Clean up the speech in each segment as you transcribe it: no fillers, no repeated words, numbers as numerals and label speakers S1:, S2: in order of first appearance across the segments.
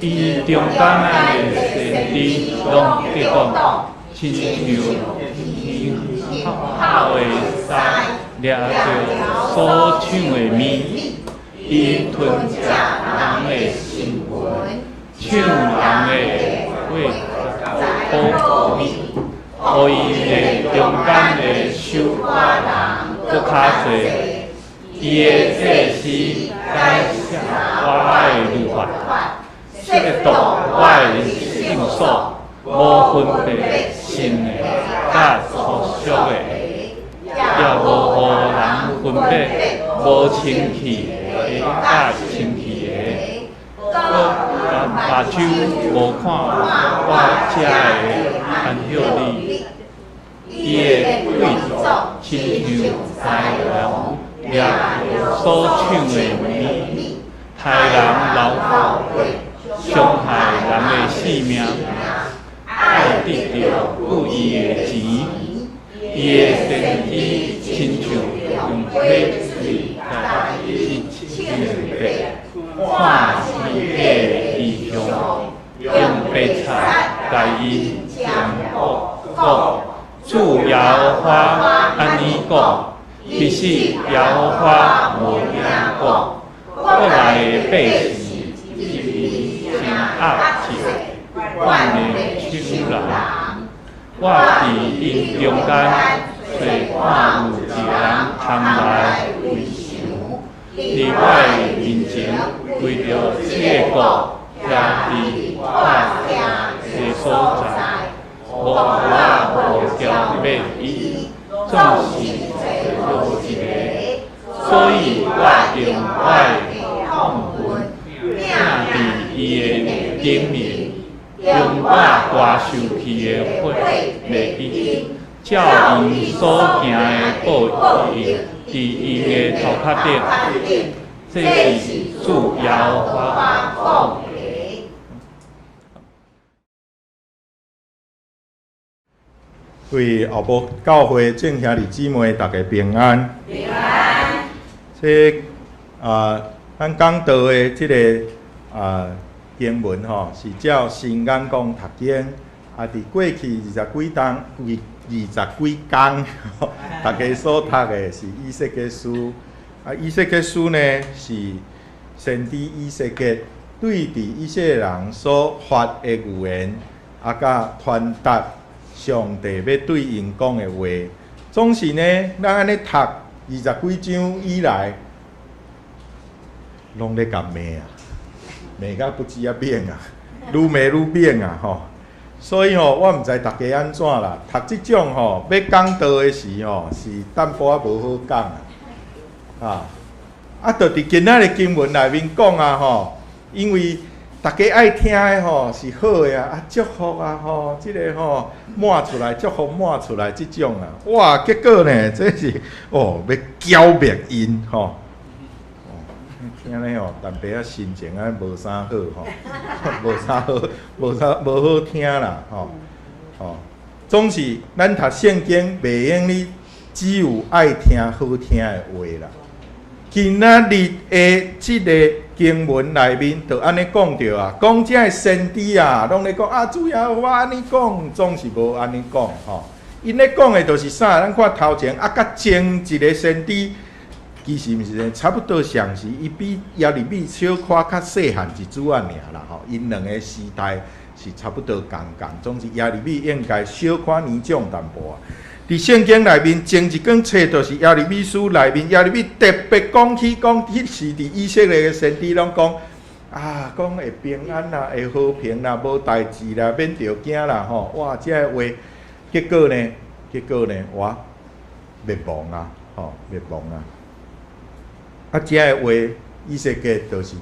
S1: 伊中間的先知攏結黨，親像耳口的獅掠著所搶的物，伊吞食人的心魂，搶人的血寶物，予𪜶的中間的守寡人閣較濟。伊的祭司改寫我的律法，褻瀆我的聖所，無分別新的佮粗俗的，也無予人分別無清氣的佮清氣的，閣目睭無看我才會安息日。伊的貴族親像豺狼掠所搶的物，刣人流血，傷害人的性命，愛得著故意的錢。伊的先知親像用火喙共伊清白，看虛假的異象，用白賊共𪜶占卜講，主耶和華按呢講，其實耶和華無按呢講。國內的百姓是真鴨舌，慣的搶人。我佇𪜶中間揣看有一個人通來違常，佇我的面前為著這個國徛佇我的所在，無我無剿滅伊，總是最後一个。所以我用我的痛恨摒佇伊的頂面，用我大受氣的火滅伊，照𪜶所行的報應佇𪜶的頭殼頂。這是主耶和華講的。
S2: 對後埔教會眾兄弟姊妹，大家平安。
S3: 平安。
S2: 這啊，咱講道的這个啊經文吼，是照新眼光讀經。啊，佇過去二十幾冬，二十幾工，大家所讀的是以西結書。啊，以西結書呢，是先知以西結對佇以色列人所發的預言，啊，佮傳達上帝欲對𪜶講的話。總是呢，咱按呢讀二十幾章以來，攏咧共罵啊，罵甲不知影猛啊，愈罵愈猛啊吼。所以吼，我毋知大家按怎啦，讀這種吼，欲講道的時吼，是淡薄仔無好講啊。啊，啊，就佇今仔日經文內面講啊吼，因為大家愛聽的吼是好的啊，啊祝福啊吼，這个吼抹出來祝福抹出來這種啊，哇，結果呢，這是哦欲剿滅𪜶吼。哦，聽咧吼，淡薄仔心情啊無啥好吼，無啥好，無啥無好聽啦吼，吼，總是咱讀聖經袂用你只有愛聽好聽的話啦。今仔日的這个經文內面，就按呢講著啊，講這个先知啊，攏咧講啊，主耶和華按呢講，總是無按呢講吼。𪜶咧講的就是啥？咱看頭前啊，佮前一个先知，其實毋是差不多相似，伊比耶利米小可較細漢一絲仔爾啦吼。𪜶兩个時代是差不多仝仝，總之耶利米應該小可年長淡薄仔。佇聖經內面，前一卷冊就是耶利米書內面，耶利米特別講起講，彼時佇以色列的先知攏講啊，講會平安啦，會和平啦，無代誌啦，免著驚啦吼。哇，這个話，結果呢？結果呢？哇，滅亡啊！吼，滅亡啊！啊，這个話，以西結就是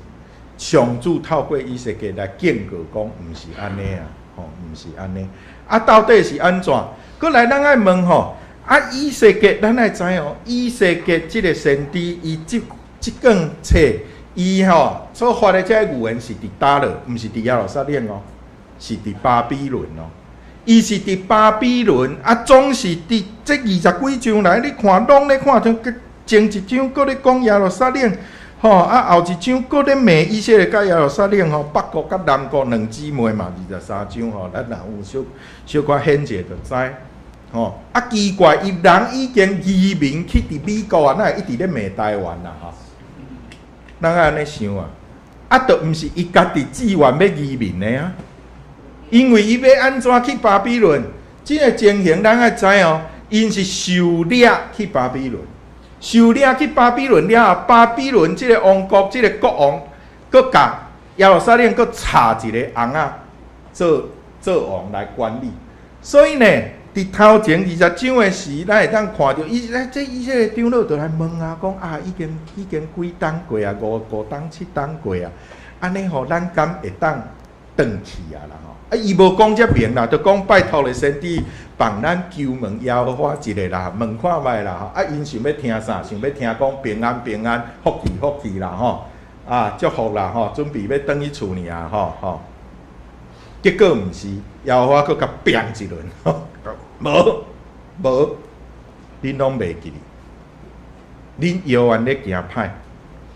S2: 上主透過以西結來警告講，毋是按呢啊，吼，毋是按呢。啊，到底是按怎？閣來，咱愛問吼，啊，以西結，咱愛知哦，以西結這个先知，伊這這卷冊，伊吼所發的這个預言是佇佗落？毋是佇耶路撒冷哦，是佇巴比倫哦。伊是佇巴比倫，啊，總是佇這二十幾章來，你看攏咧看，像前一章閣咧講耶路撒冷，吼啊，後一章閣咧罵以色列佮耶路撒冷吼，北國佮南國兩姊妹嘛，23章吼，咱若有小小可顯者就知。吼啊，奇怪，伊人已經移民去佇美國啊，哪會一直咧罵台灣啊？吼，咱愛按呢想啊？啊，著毋是伊家己志願欲移民的啊，因為伊欲按怎去巴比倫？這个情形咱愛知哦，𪜶是受掠去巴比倫，受掠去巴比倫了後，巴比倫這个王國，這个國王，閣共耶路撒冷閣插一个翁仔做做王來管理，所以呢，佇頭前20章的時，咱會當看著伊，這以色列長老就來問啊，講啊，已經已經幾冬過啊，五五冬七冬過啊，按呢吼，咱敢會當轉去啊啦吼？啊，伊無講遮明啦，就講拜託咧先知幫咱求問耶和華一下啦，問看覓啦吼。啊，𪜶想欲聽啥？想欲聽講平安平安，福氣福氣啦吼。啊，祝福啦吼，準備欲轉去厝爾吼吼。結果毋是，耶和華閣共拚一輪，無無，恁攏袂記哩，恁猶原咧行歹，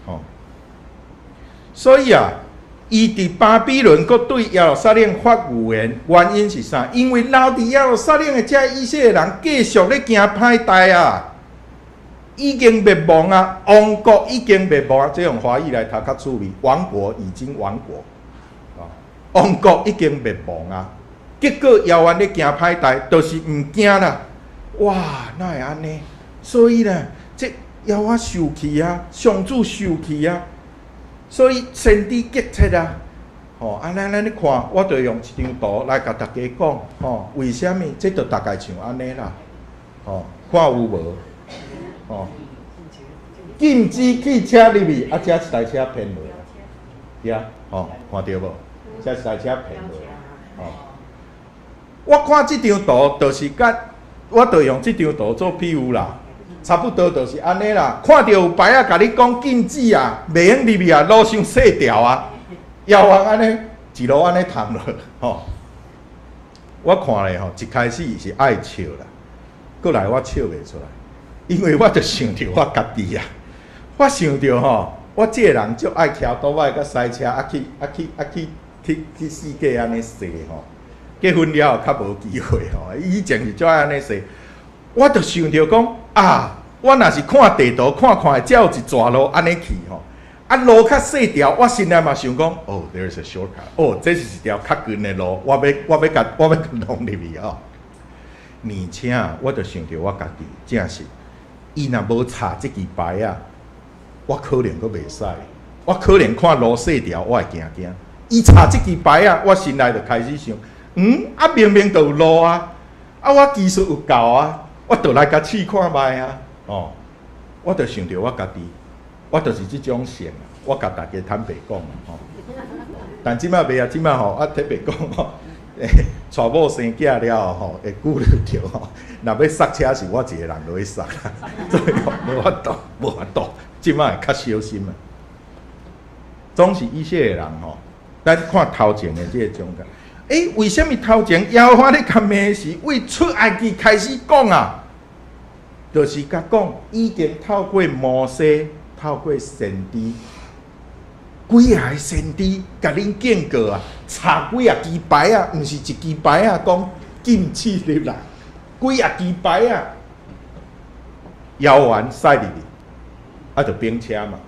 S2: 吼。所以啊，伊佇巴比倫閣對耶路撒冷發預言，原因是啥？因為留佇耶路撒冷的這以色列人繼續咧行歹代啊，已經滅亡啊，王國已經滅亡啊。這用華語來讀較趣味，王國已經亡國，啊，王國已經滅亡啊。結果猶原咧行歹代，就是毋驚啦。哇，哪會按呢？所以呢，這耶和華受氣啊，上主受氣啊。所以先知急切啊，吼！啊，咱咱咧看，我就用一張圖來共大家講，吼，為啥物？這就大概像按呢啦，吼，看有無？吼，禁止汽車入去，啊，這一台車騙落來，對啊，吼，看著無？這一台車騙落來，吼。我看這張圖，就是佮，我就用這張圖做比喻啦。差不多就是按呢啦，看著有牌仔共你講禁止啊，袂用入去啊，路傷細條啊，猶原按呢一路按呢探落，吼。我看咧吼，一開始是愛笑啦，過來我笑袂出來，因為我就想著我家己啊，我想著吼，我這个人足愛騎歐多擺佮賽車啊去啊去啊去去去世界按呢踅吼，結婚了後較無機會吼，以前是足愛按呢踅。我就想著講啊，我若是看地圖看看，才有一逝路按呢去吼，啊路較細條，我心內嘛想講，哦，there is a shortcut，哦，這是一條較近的路，我欲我欲共我欲弄入去吼。而且我就想著我家己，正是，伊若無插這支牌仔，我可能閣袂使，我可能看路細條，我會驚驚。伊插這支牌仔，我心內就開始想，嗯，啊明明就有路啊，啊我技術有夠啊。我就來共試看覓啊！哦，我就想著我家己，我就是這種性，我共大家坦白講吼。但這擺袂啊，這擺吼，啊特別講吼，娶某生囝了後吼，會顧慮著吼，若欲剎車是我一个人落去剎，所以吼無法度，無法度，這擺會較小心啊。總是以色列人吼，咱看頭前的這个章節，欸，為啥物頭前耶和華咧共罵時，為出埃及開始講啊？就是共講，已經透過摩西，透過先知，幾仔个先知共恁警告啊，插幾仔支牌仔，毋是一支牌仔，講禁止入來，幾仔支牌仔，猶原駛入去，啊，就冰車嘛，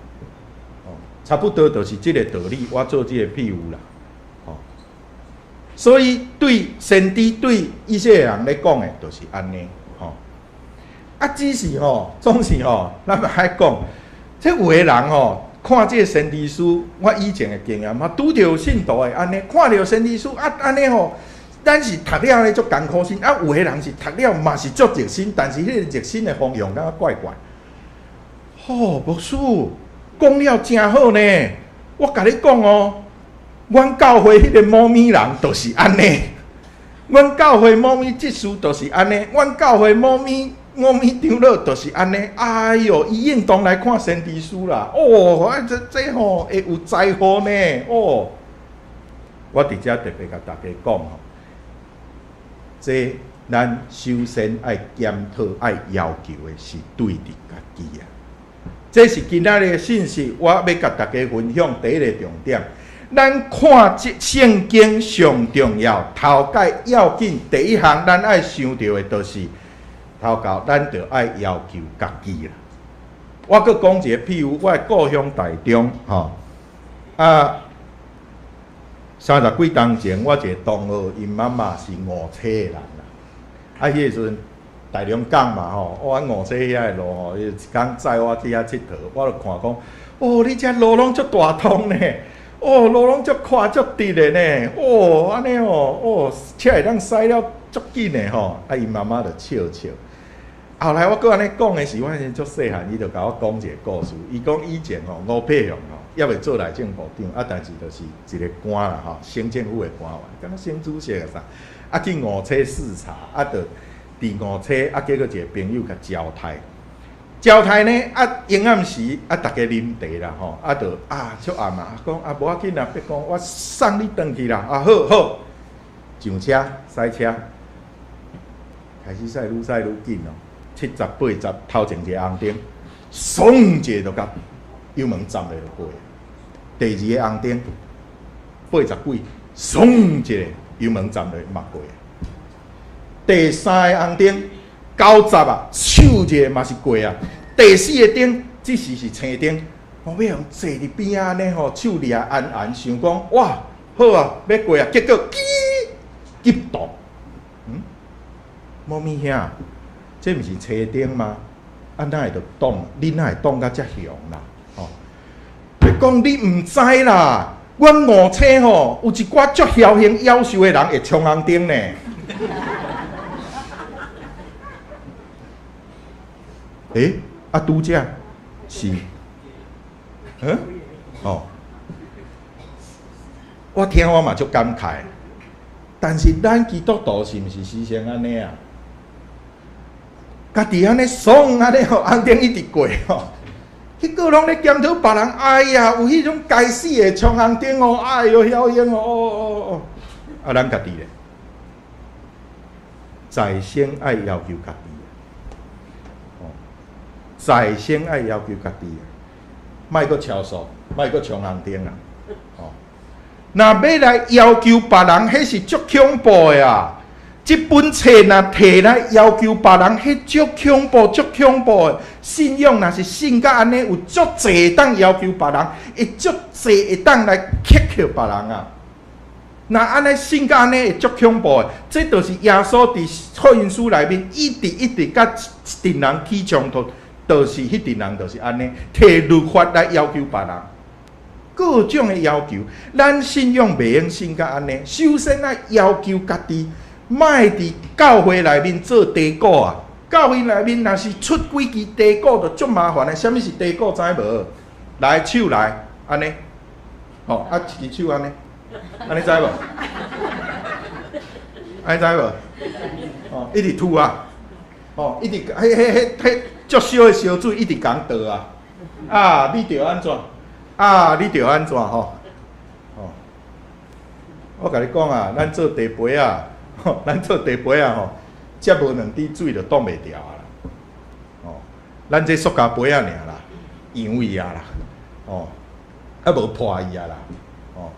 S2: 哦，差不多就是這个道理，我做這个譬喻啦，哦，所以對先知對以色列人咧講的，就是按呢。啊，只是吼，總是吼，咱嘛愛講，這有的人吼，看這个先知書，我以前的經驗嘛，拄著有信徒會按呢，看著先知書啊，按呢吼，咱是讀了咧足艱苦心，啊，有的人是讀了嘛是足熱心，但是彼个熱心的方向感覺怪怪。吼，牧師講了誠好呢，我共你講哦，阮教會彼个某物人就是按呢，阮教會某物執事就是按呢，阮教會某物。某物長老就是按呢，哎喲，伊應當來看先知書啦。哦，啊這這吼會有災禍呢。哦，我佇遮特別共大家講吼，這咱首先愛檢討、愛要求的是對佇家己啊。這是今仔日的信息，我欲共大家分享第一個重點。咱看這聖經上重要，頭蓋要緊，第一項咱愛想著的，就是頭後咱著愛要求家己啦。我閣講一個譬如，我的故鄉台中，吼啊，30幾冬前，我一個同學，𪜶媽媽是五車的人啦。啊，彼個時陣大龍港嘛吼，我五車遐的路吼，伊一工載我去遐𨑨迌，我就看講，哦，你遮路攏足大通呢，哦，路攏足寬足直的呢，哦，按呢哦，哦，車會當駛了足緊的吼，啊，𪜶媽媽就笑笑。後來我閣按呢講的時，我是足細漢，伊就共我講一個故事。伊講以前吼，吳伯雄吼，猶未做內政部長，啊，但是就是一個官啦吼，省政府的官員，敢若省主席啊啥，啊去五車視察，啊，就佇五車，啊，結果一個朋友共招待，招待呢，啊，閒暗時，啊，逐家啉茶啦吼，啊，就啊，足暗啊，講啊，無要緊啦，別講，我送你轉去啦，啊，好好，上車，駛車，開始駛愈駛愈緊哦。70、80，頭前一个紅燈，嗖一下就共油門站落就過。第二个紅燈，80幾，嗖一下油門站落嘛過。第三个紅燈，90啊，手一下嘛是過啊。第四个燈，這時是青燈，我欲予坐佇邊仔按呢吼，手掠安安，想講哇好啊，欲過啊，結果急擋，嗯，無物兄。這毋是青燈嗎？啊，哪會著擋？你哪會擋甲遮雄啦？吼！欲講你毋知啦，阮五車吼有一寡足梟雄夭壽的人會衝紅燈呢。欸，啊，拄才是，嗯，哦，我聽我嘛足感慨，但是咱基督徒是毋是時常按呢啊？家己按呢爽按呢吼，紅燈一直過吼，結果攏咧檢討別人。哎呀，有彼種該死的衝紅燈哦，哎喲，囂張哦，哦哦哦，啊，咱家己咧，在先愛要求家己，哦，在先愛要求家己，莫閣超速，莫閣衝紅燈啊，哦，若欲來要求別人，彼是足恐怖的啊！這本冊若提來要求別人，彼足恐怖、足恐怖的信仰，若是信甲按呢，有足濟會當要求別人，會足濟會當來苛刻別人啊！若按呢信甲按呢，會足恐怖的。這就是耶穌佇福音書內面一直一直佮一陣人起衝突，就是彼陣人就是按呢，提律法來要求別人，各種的要求。咱信仰袂用信甲按呢，首先愛要求家己。莫佇教會內面做低谷啊！教會內面若是出幾支低谷，就足麻煩的。啥物是低谷，知無？來手來，按呢，吼啊，一支手按呢，按呢知無？按呢知無？哦，一直吐啊！哦，一直彼彼彼彼足燒的燒水一直共倒啊！啊，你著按怎？啊，你著按怎？吼！哦，我共你講啊，咱做地陪啊！咱做地陪仔吼，接無兩滴水就擋袂牢啊啦！哦，咱這塑膠杯仔爾啦，揚伊啊啦，哦，啊無破伊啊啦，哦，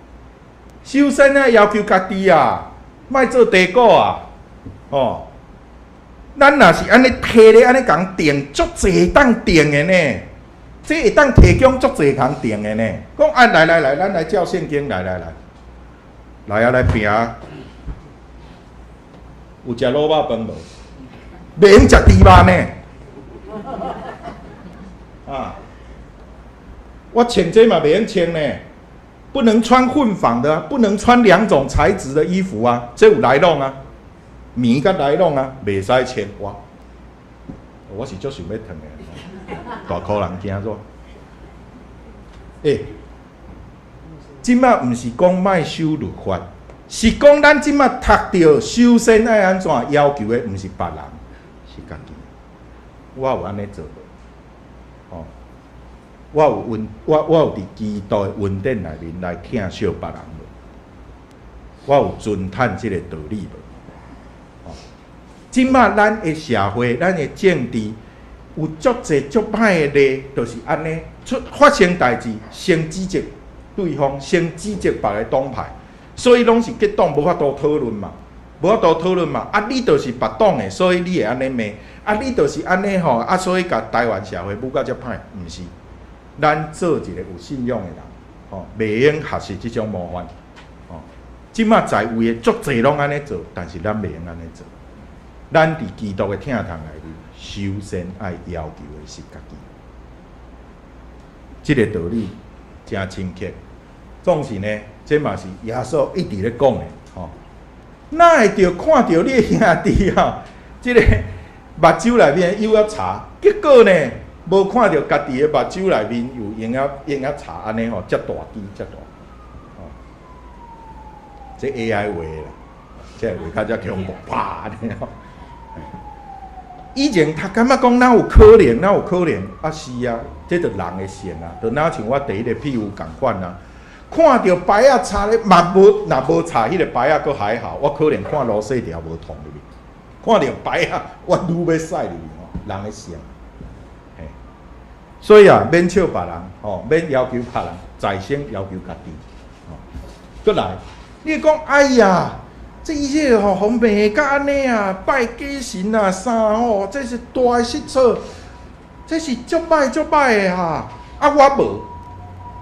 S2: 首先啊要求家己啊，莫做低估啊，哦，咱若是按呢提咧按呢共定，足濟會當定的呢，這會當提供足濟通定的呢。講啊，來來來，咱來照聖經，來來來，來啊來拼啊！有食滷肉飯無？袂用食豬肉呢？啊！我穿這嘛袂用穿呢，不能穿混紡的，不能穿兩種材質的衣服啊！這有來龍啊，棉佮來龍啊，袂使穿我。我是足想欲褪的，大箍人驚做。欸，這馬毋是講莫守律法。是講咱這馬讀著，首先愛按怎要求的，毋是別人，是家己。我有按呢做無？哦，我有恩，我我有佇基督的恩典內面來疼惜別人無？我有尊嘆這個道理無？哦，這馬咱的社會，咱的政治，有足濟足歹的例，就是按呢出發生代誌，先指責對方，先指責別个黨派，所以攏是結黨無法度討論嘛，無法度討論嘛。啊，你就是別黨的，所以你會按呢罵，啊，你就是按呢吼，啊，所以共台灣社會舞甲遮歹，毋是。咱做一個有信仰的人，吼，袂用學習這種模範，吼。這馬在位的足濟攏按呢做，但是咱袂用按呢做。咱佇基督的疼痛內面，首先愛要求的是家己。這個道理誠深刻。總是呢，這嘛是耶穌一直咧講的，吼。哪會著看著你的兄弟吼，這個目睭內面有仔柴，結果呢，無看著家己的目睭內面有蠅仔蠅仔柴按呢吼，遮大支遮大，吼。這 AI 畫的啦，這畫較遮恐怖，啪按呢吼。以前讀感覺講哪有可能，哪有可能？啊是啊，這就人的性啊，就若像我第一個譬喻仝款啊，看著牌仔插咧，嘛無，若無插彼個牌仔閣還好，我可能看蘆細條無捅入去，看著牌仔我愈欲屎入去吼，人的性，嘿，所以啊，免笑別人，吼，免要求別人，在先要求家己，吼，閣來，你講哎呀，這伊這個吼，予罵甲按呢啊，拜假神啊，啥吼，這是大的失措，這是足歹足歹的哈。啊，我無，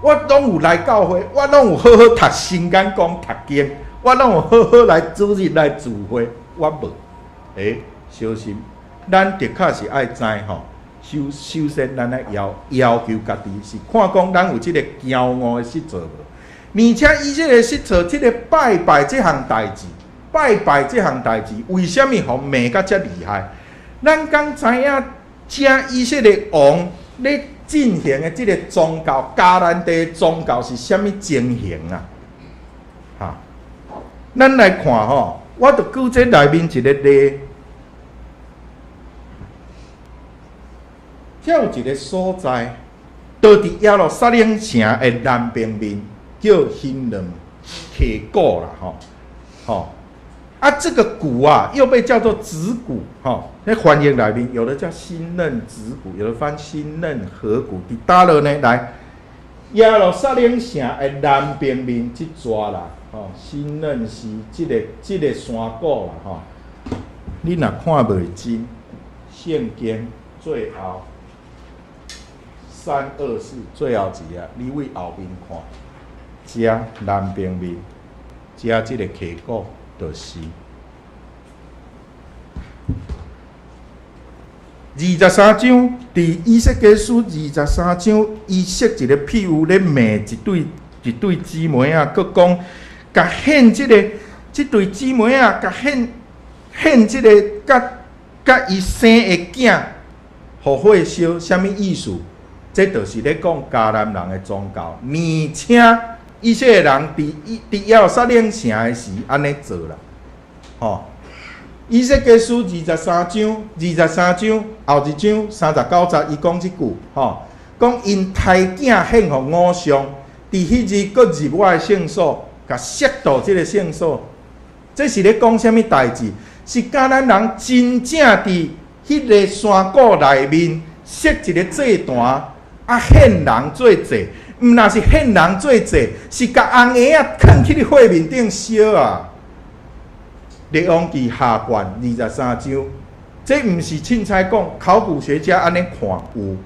S2: 我攏有來教會，我攏有好好讀聖經講讀經，我攏有好好來主日來聚會，我無。欸，小心，咱的確是愛知吼，首首先咱愛要要求家己，是看講咱有這個驕傲的失措無？而且伊這個失措，這個拜拜這項代誌。拜拜這項代誌，為啥物予罵甲遮厲害？咱敢知影，遮以色列王咧進行的這個宗教，迦南地宗教是啥物情形啊？哈，咱來看吼，我就舉這內面一個例，遮有一個所在，就佇耶路撒冷城的南邊面，叫欣嫩溪谷啦，吼，吼。啊，這個谷啊，又被叫做子谷，吼。佇翻譯內面，有的叫欣嫩子谷，有的翻欣嫩河谷。佇佗落呢？來，耶路撒冷城的南邊面這逝啦，吼，欣嫩溪這個這個山谷啦，吼。你若看袂真，聖經最後324最後一頁，你對後面看，遮南邊面，遮這個溪谷。就是二十三章，佇以西結書二十三章，伊設一個譬喻咧罵一對一對姊妹仔，閣講共獻這個這對姊妹仔，共獻獻這個佮佮伊生的囝，予火燒，啥物意思？這就是咧講迦南人的宗教，而且。以色列人佇佇耶路撒冷城的時，按呢做啦，吼。以西結書二十三章，二十三章後一章三十九節，伊講這句，吼，講𪜶刣囝獻予偶像，佇彼日閣入我的聖所，共褻瀆這个聖所。這是咧講啥物代誌？是迦南人真正佇彼个山谷內面設一个祭壇，啊獻人做祭。毋若是獻人做祭，是共紅嬰仔囥去咧火面頂燒啊！列王記下卷二十三章，這毋是凊彩講，考古學家按呢看有，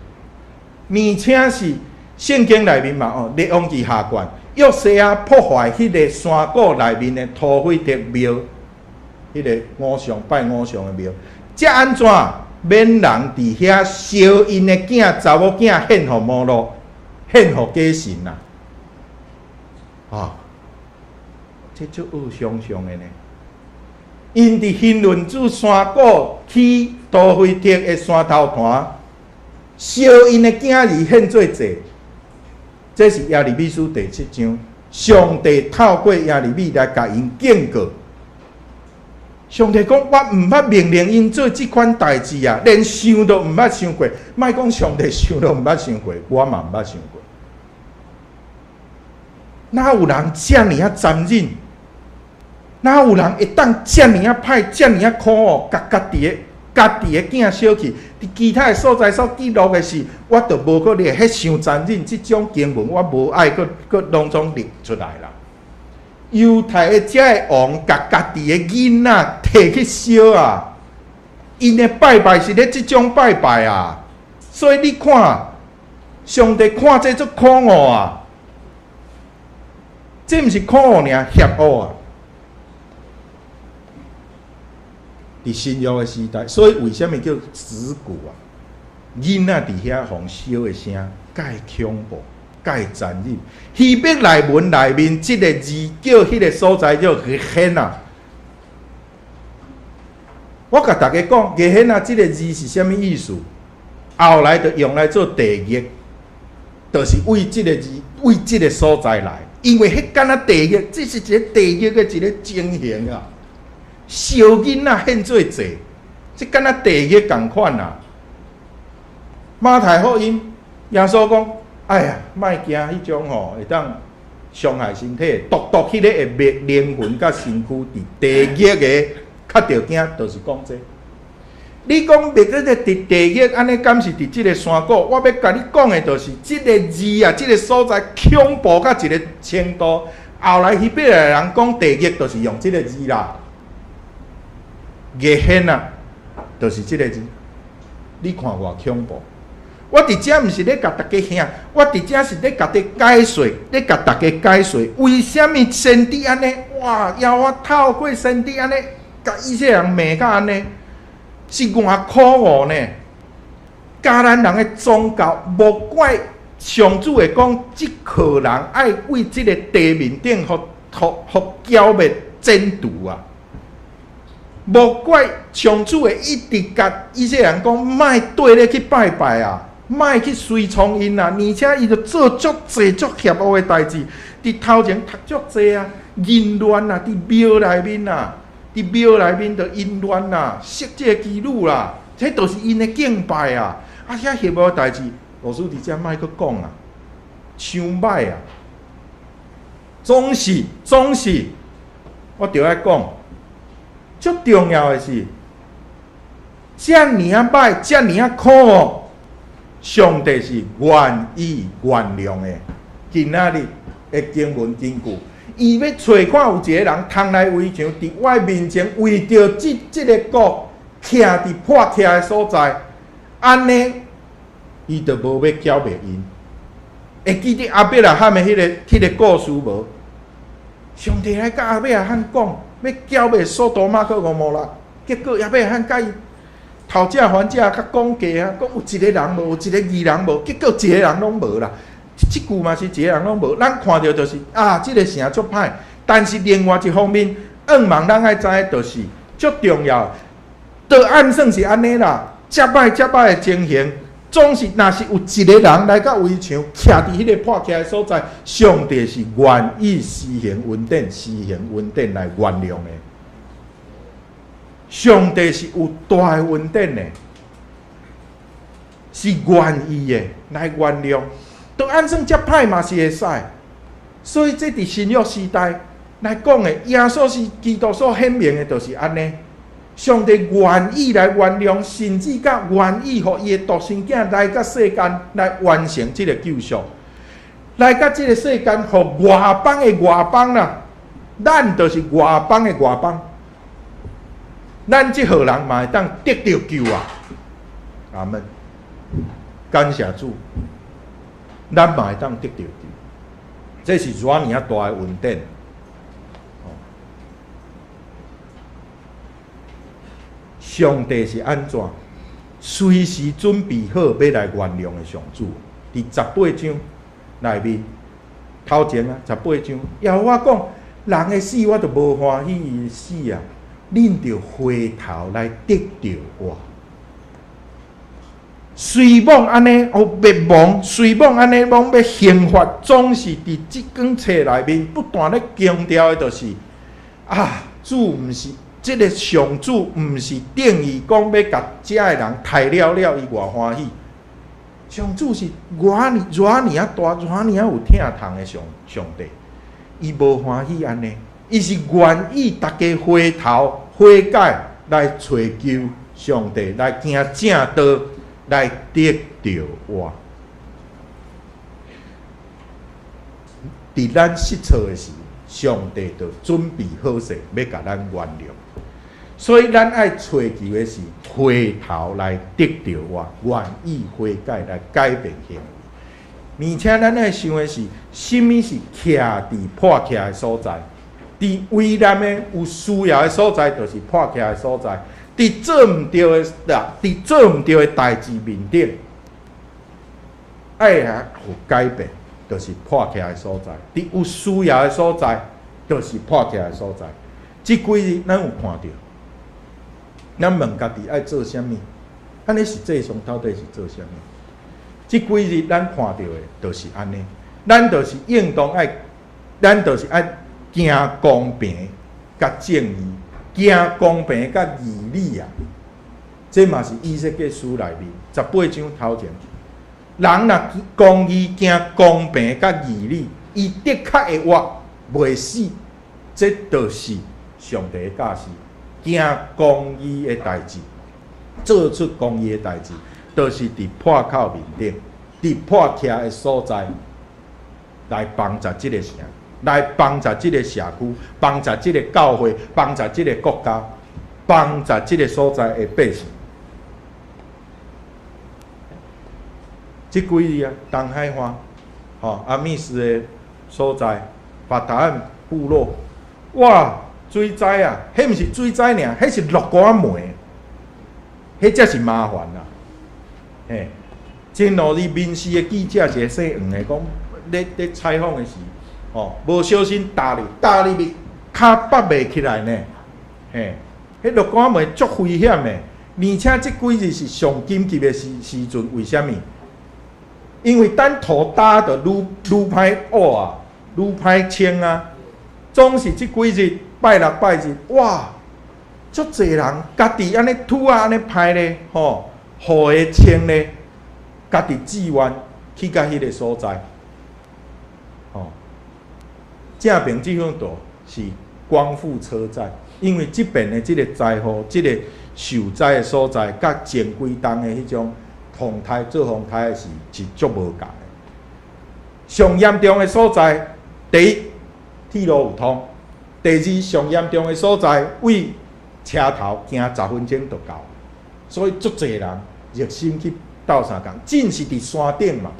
S2: 而且是聖經內面嘛哦，列王記下卷，約西亞破壞彼个山谷內面的陀斐特廟，彼个偶像拜偶像的廟，才按怎免人佇遐燒𪜶的囝查某囝獻予摩洛。獻予假神啦，啊，這足惡相向的呢。𪜶佇欣嫩子山谷起陀斐特的山頭壇，燒𪜶的囝兒獻做祭。這是耶利米書第七章，上帝透過耶利米來共𪜶警告。上帝講：我毋捌命令𪜶做這款代誌啊，連想都毋捌想過。莫講上帝想都毋捌想過，我嘛毋捌想過。哪有人遮爾仔殘忍？哪有人會當遮爾仔歹、遮爾仔可惡，共家己的家己的囝燒去，佇其他的所在所記錄的是，我就無閣列，彼傷殘忍，這種經文我無愛閣閣攏總列出來啦。猶太的這个王，共家己的囡仔提去燒啊！𪜶的拜拜是咧這種拜拜啊！所以你看，上帝看這足可惡啊！這毋是可惡爾，邪惡啊！佇新約的時代，所以為啥物叫死谷啊？囡仔佇遐予燒的聲，蓋恐怖、蓋殘忍。希伯來文內面這个字叫彼个所在叫耶現那。我共大家講，耶現那這个字是啥物意思？後來就用來做地獄，就是為這个字、為這个所在來。因為彼敢若地獄，這是一个地獄的一个情形啊！燒囡仔獻做祭，這敢若地獄仝款啊！馬太福音，耶穌講：哎呀，莫驚彼種吼，會當傷害身體，獨獨彼个會滅靈魂佮身軀佇地獄的，較著驚，就是講這。你講滅這个佇地獄，按呢敢是佇這个山谷？我欲共你講的，就是這个字啊，這个所在恐怖到一个程度。後來希伯來人講地獄，就是用這个字啦。耶現那，就是這个字。你看偌恐怖！我佇遮毋是咧共大家嚇，我佇遮是咧共大家解說，咧共大家解說，為啥物先知按呢？哇！耶和華透過先知按呢，共以色列人罵甲按呢，是偌可惡呢？迦南人的宗教，無怪上主會講，這號人愛為這个地面頂予予剿滅剪除啊！無怪上主會一直共以色列人講，莫綴咧去拜拜啊，莫去隨從𪜶啊，而且伊就做足濟足邪惡的代誌，佇頭前讀足濟啊，淫亂啊，佇廟內面啊，佇廟內面就淫亂啊，色這個妓女啦，這都是𪜶的敬拜啊！啊，遐邪惡的代誌，老師佇遮莫閣講啊，傷歹啊！總是總是，我著愛講，足重要的是，遮爾仔歹，遮爾仔可惡，上帝是願意原諒的。今仔日的經文根據，伊欲揣看有一个人通來圍牆，佇我面前為著這這个國徛佇破拆的所在，按呢，伊就無欲剿滅𪜶。會記得亞伯拉罕的彼个故事無？上帝來共亞伯拉罕講，欲剿滅所多瑪閣蛾摩拉，結果亞伯拉罕共伊討價還價，較講價啊，講有一个人無，有一个義人無，結果一個人攏無啦。這句嘛是一個人攏無，咱看著就是啊，這个城足歹。但是另外一方面，向望咱愛知的就是足重要。就按算是按呢啦，遮歹遮歹的情形，總是若是有一个人來到圍牆，徛佇彼个破拆的所在，上帝是願意施行恩典，施行恩典來原諒的。上帝是有大的恩典的，是願意的來原諒。就按算遮歹嘛是會使，所以這佇新約時代來講的，耶穌是基督所顯明的，就是按呢。上帝願意來原諒，甚至佮願意予伊的獨生囝來到世間來完成這个救贖，來到這个世間，予外邦的外邦啦，咱就是外邦的外邦，咱這號人嘛會當得著救啊！阿們，感謝主，咱嘛會當得著救，這是偌爾仔大的恩典。上帝是按怎？隨時準備好欲來原諒的上主。佇十八章內面，頭前啊，十八章，耶和華講：人的死，我就無歡喜伊的死啊！恁著回頭來得著我。雖罔按呢，予滅亡；雖罔按呢，攏欲刑罰，總是佇這卷冊內面不斷咧強調的，就是啊，主毋是。這个上主毋是等於講欲共遮的人刣了了，伊偌歡喜。上主是偌爾偌爾仔大，偌爾仔有疼痛的上上帝，伊無歡喜按呢，伊是願意逐家回頭悔改來揣求。上帝來行正道，來得著活。佇咱失錯的時，上帝就準備好勢，欲共咱原諒。所以咱愛揣求的是回頭來得著活，願意悔改來改變行為。而且咱愛想的是，啥物是徛佇破徛的所在？佇危難的有需要的所在，就是破徛的所在。佇做毋著的，啦，佇做毋著的代誌面頂，愛來有改變，就是破徛的所在。佇有需要的所在，就是破徛的所在。這幾日咱有看著，咱問家己愛做啥物？按呢實際上到底是做啥物？這幾日咱看著的，就是按呢。咱就是應當愛，咱就是愛行公平佮正義，行公平佮義理啊！這嘛是以西結書內面十八章頭前，人若公義行公平佮義理，伊的確會活，袂死。這就是上帝的教示，行公義的代誌，做出公義的代誌，就是佇破口面頂，佇破徛的所在，來幫助這个城，來幫助這个社區，幫助這个教會，幫助這个國家，幫助這个所在的百姓。這幾日啊，東海岸，吼，阿密斯的所在，法達岸部落，哇，水災啊！彼毋是水災爾，彼是落雨仔梅，彼才是麻煩啊！嘿，前兩日民視的記者一个姓黃的講，咧咧採訪的時，吼，無小心踏入，踏入去，跤拔袂起來呢。嘿，彼落雨仔梅足危險的，而且這幾日是上緊急的時時陣，為啥物？因為等土焦就愈愈歹挖啊，愈歹清啊。總是這幾日拜六拜日，哇，足濟人家己按呢土仔按呢歹咧，吼，雨會清咧，家己志願去到彼个所在，吼。正爿這幅圖是光復車站，因為這邊的這个災禍、這个受災的所在，佮前幾冬的彼種風颱做風颱的時是足無仝的。上嚴重的所在，第一，鐵路有通；第二，上嚴重的所在，位車頭行十分鐘就到，所以足濟人熱心去鬥相共。真是佇山頂嘛，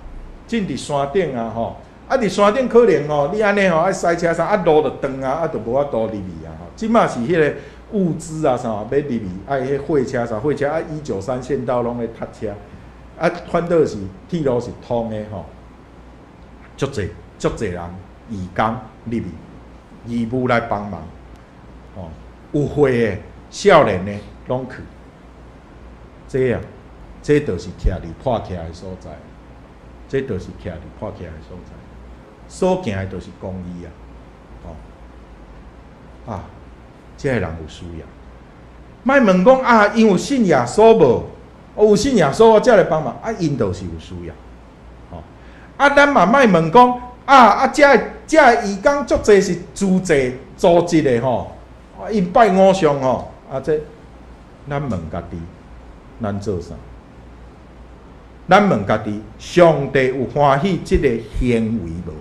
S2: 真佇山頂啊吼！啊，佇山頂可能吼，你按呢吼愛駛車啥啊路就斷啊，啊就無法度入去啊吼。這馬是彼个物資啊啥欲入去，愛彼貨車啥貨車啊，193縣道攏咧塞車，啊，反倒是鐵路是通的吼，足濟足濟人義工入去，義務來幫忙，吼，有歲的、少年的攏去。這啊，這就是徛佇破徛的所在，這就是徛佇破徛的所在。所行的就是公義啊，吼啊，這个人有需要，莫問講啊，𪜶有信耶穌無？有信耶穌，我才來幫忙。啊，𪜶就是有需要，吼啊，咱嘛莫問講啊啊，這个這个義工足濟是自濟組織的吼，𪜶拜偶像吼，啊這，咱問家己，咱做啥？咱問家己，上帝有歡喜這个行為無？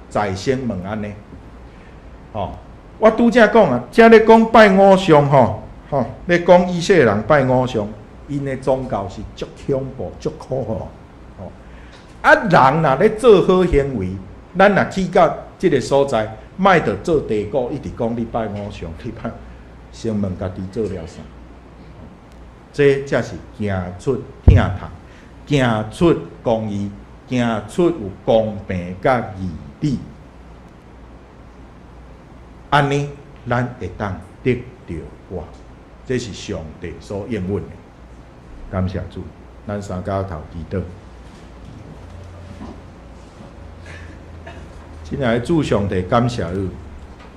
S2: 在先問按呢，吼，我拄才講啊，遮咧講拜偶像吼，吼，咧講以色列人拜偶像，𪜶的宗教是足恐怖、足可怕，吼。啊，人若咧做好行為，咱若去到這个所在，莫著做地鼓，一直講你拜偶像，你拜，先問家己做了啥？這才是行出疼痛，行出公義，行出有公平佮義理。按呢，咱會當得著活，這是上帝所應允的。感謝主，咱三跤頭祈禱。親愛的主上帝，感謝你，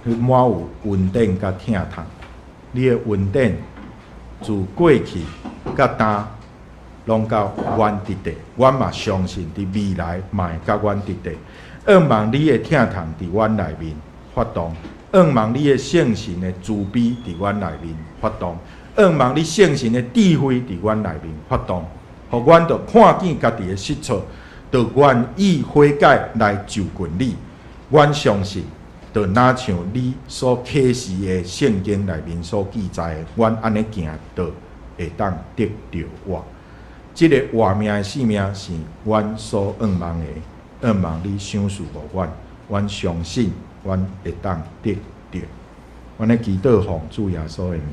S2: 你滿有恩典佮疼痛。你的恩典自過去佮今，攏佮阮佇底。阮嘛相信佇未來嘛會佮阮佇底。向望你的疼痛佇阮內面發動，向望你的聖神的慈悲佇阮內面發動，向望你聖神的智慧佇阮內面發動，予阮著看見家己的失錯，著願意悔改來就近你。阮相信，就若像你所啟示的聖經內面所記載的，阮按呢行，就會當得著活。這个活命的生命是阮所向望的，向望你賞賜予阮，阮相信阮會當得著。阮咧祈禱奉主耶穌的名。